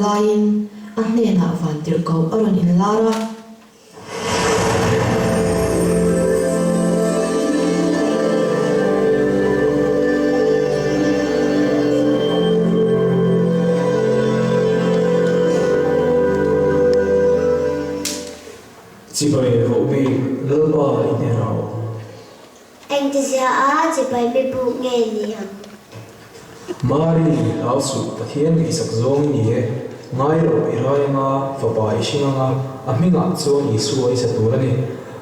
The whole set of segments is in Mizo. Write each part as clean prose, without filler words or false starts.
laiin a hnenah vantirhkoh a rawn inlar a. Chibai vohbik Lalpa i hnenah awm. Engtizia a chibai mi buk nge ni ang? Mari, hlau suh, Pathian ngaihsak zawng i ni e. Ngai rawh, i rai anga, fapa i hring anga, a hmingah chuan Isua i sa tur a ni.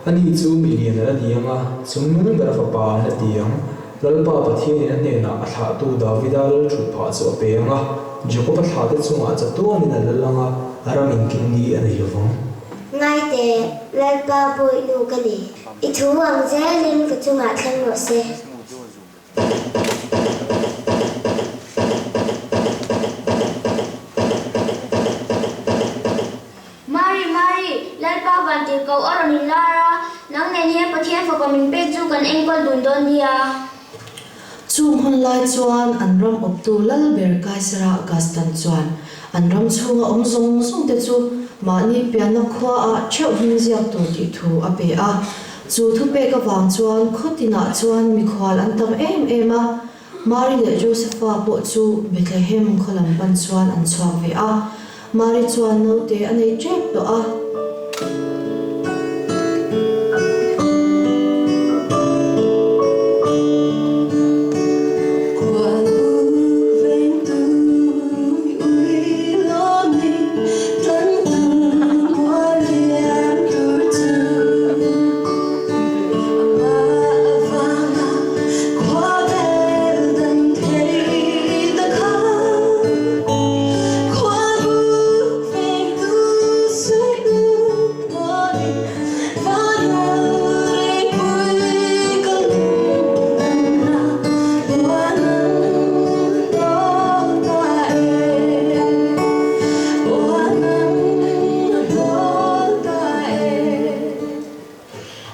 Ani chu mi lian a la ni anga, chungnung bera fapa an la ti ang. Lalpa Pathianin a hnenah a thlahtu Davida lal thut phah chu a pe anga, Jakoba thlahte chungah chatuanin a lal anga, a ramin kingni a nei lovang. Ngaite, Lalpa bawihnu ka ni. I thu ang zelin ka chungah thleng rawh se. Mari, Mari, Lalpa vantirhkoh a rawn inlar a, nang nen hian Pathian fapa min pek chu kan enkawl dun dawn nia. Chung hun lai chuan an ram awptu Lalber Kaisara Augustan chuan an ram chhunga awm zawng zawng te chu mahni pianna khuaah theuh hming ziak tur tih thu a pe a. Chu thupek avang chuan khaw tinah chuan mikhual an tam em em a, Mari leh Josepha pawh chu Bethlehem khaw lam pan chuan an chhuak ve a. Mari chuan naute a nei tep tawh a.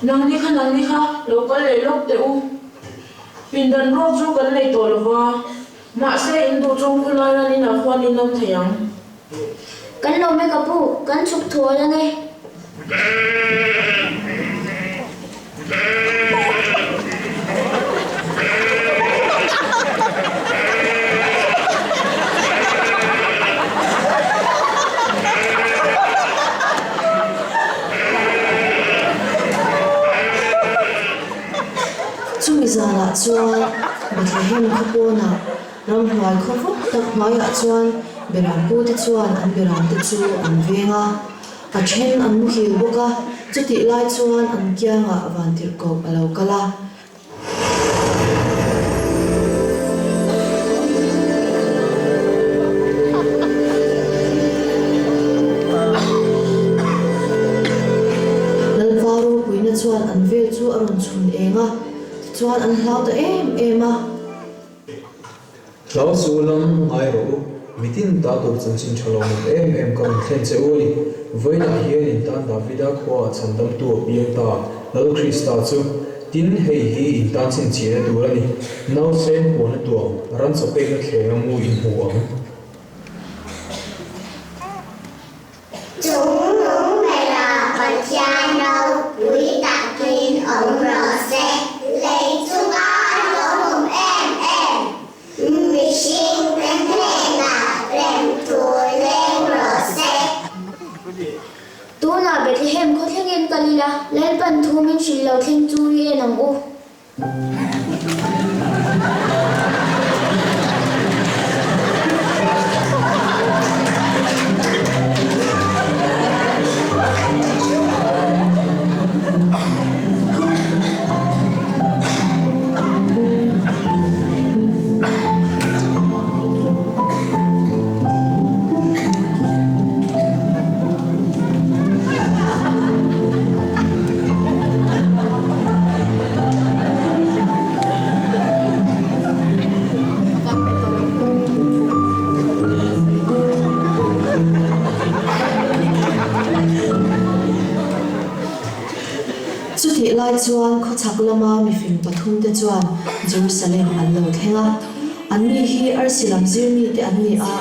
Nangni kha nangni kha lo kal leh lawk teh u. Pindan ruak chu kan nei tawh lo va, mahse in duh chawng khawlai ran inah khuan in awm thei ang. Kan lo mai ka pu, kan chhuk thuai ang e. Chumi zanah chuan Bethlehem khawpawnah ramhnuai khaw vawk tak hmaiah chuan Beram pute chuan an beramte chu an veng a, a then an muhil bawk a, chutih lai chuan an kiangah vantirhkoh a lo kal a. Lalpa ropuina chuan an vel chu a rawn chhun eng a, tichuan an hlau ta em em a. Hlau chu lam ngai rawh u, mitin ta tur chanchin tha lo mawm em em ka rawn thlen che u a ni. Vawiinah hian in tan Davida khuaah chhandamtu a piang ta, Lal Krista chu. Tin, hei hi in tan chhinchhiahna tur a ni, Nausen puana tuam, ran chaw pekna thlenga mu in hmu ang. Chungnung bera Pathian ropui takin awm rawh se. Lei chunga lawmawm em em mihringte hnenah rem tur leng rawh se. Tunah Bethlehem khaw thlengin kal ila, Lalpan thu min hrilh lo thleng chu i en ang u. Chutih lai chuan khawchhak lama mifing pathumte chuan Jerusalem an lo thleng a. Anni hi arsi lam zirmite an ni a,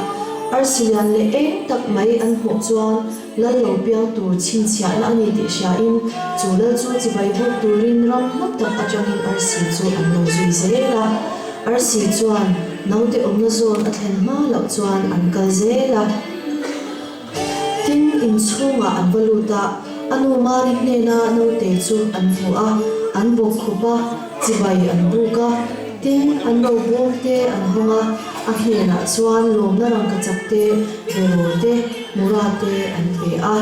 Arsi lian leh eng tak mai an hmuh chuan lal lo piang tur chhinchhiahna a ni tih hriain chu lal chu chibai buk turin ram hla tak atangin arsi chu an lo zui zel a. Arsi chuan naute awmna zawn a thlen hma loh chuan an kal zel a. Tin, inchhungah an va lut a, a nu Mari hnena naute chu an hmu a, an bawk khup a, chibai an buk a. Tin, an ro bawm te an hawng a, a hnenah chuan lawmna rangkachak te, beraw te, mura te an pe a.